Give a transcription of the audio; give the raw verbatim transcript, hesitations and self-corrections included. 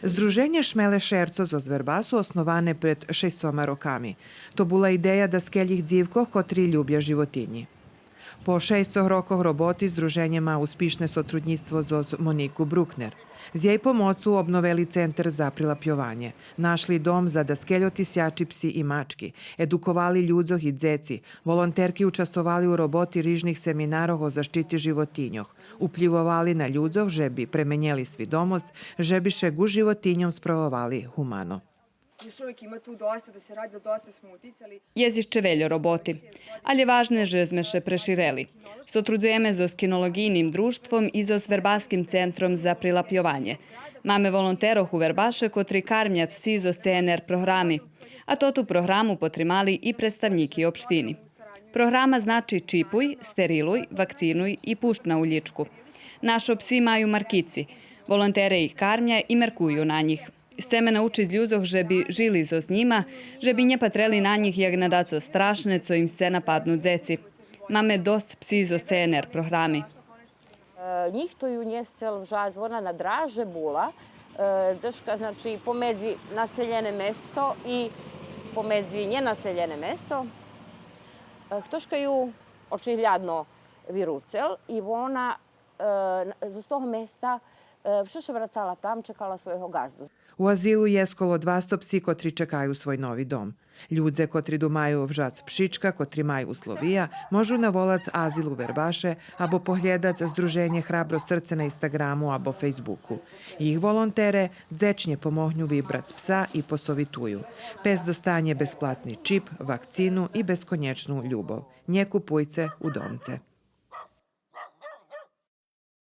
Здруженє Шмеле шерцо зоз Вербасу основане пред шейсцома роками. То була идея даскелїх дзивкох котри любя животинї. По шейсцох рокох роботи Здруженє ма успишне сотруднїцтво зоз Монику Брукнер. З єй помоцу обновели центер за прилапйованє, нашли дом за даскельо тисячи пси и мачки, едуковали людзох и дзеци, волонтерки участвовали у роботи рижних семинарох о защити животиньох, уплївовали на людзох же би пременєли свидомосц, же би ше ґу животиньом справовали гумано. Još uvek ima tu dosta da se radi, ali dosta smo uticali. Єст ище вельо роботи, алє важне же зме ше преширели. Сотрудзуєме зоз кинолоґийним дружтвом и зоз Вербаским центром за прилапйованє. Маме волонтерох у Вербаше котри кармя пси зоз С Н Р програми. А тоту програму потримали и представнїки општини. Програма значи чипуй, стерилуй, вакцинуй и пущ на улїчку. Нашо пси маю маркици. Волонтере их кармя и меркую на нїх. Сцеме научиц людзох же би жили зоз нїма, же би нє патрели на нїх як на дацо страшне, цо им сце нападнуц дзеци. Маме досц пси зоз С Н Р програми. Е, нїхто ю нє сцел вжац, вона на драже була, е, дзешка, значи, помедзи населєне место и помедзи нєнаселєне место. Е, хтошка ю очиглядно вируцел и вона, е, з того места, е, вше ше врацала там, чекала свойого ґазду. У азилу єст коло двасто пси котри чекаю свой нови дом. Людзе котри думаю вжац пшичка котри май условия, можу наволац азил у Вербаше або поглєдац Здруженє Храбро срце на Инстаґраму або Фейсбуку. Їх волонтере дзечнє помогню вибрац пса и посовитую. Пес достанє безплатни чип, вакцину и безконєчну любов. Нє купуйце, удомце.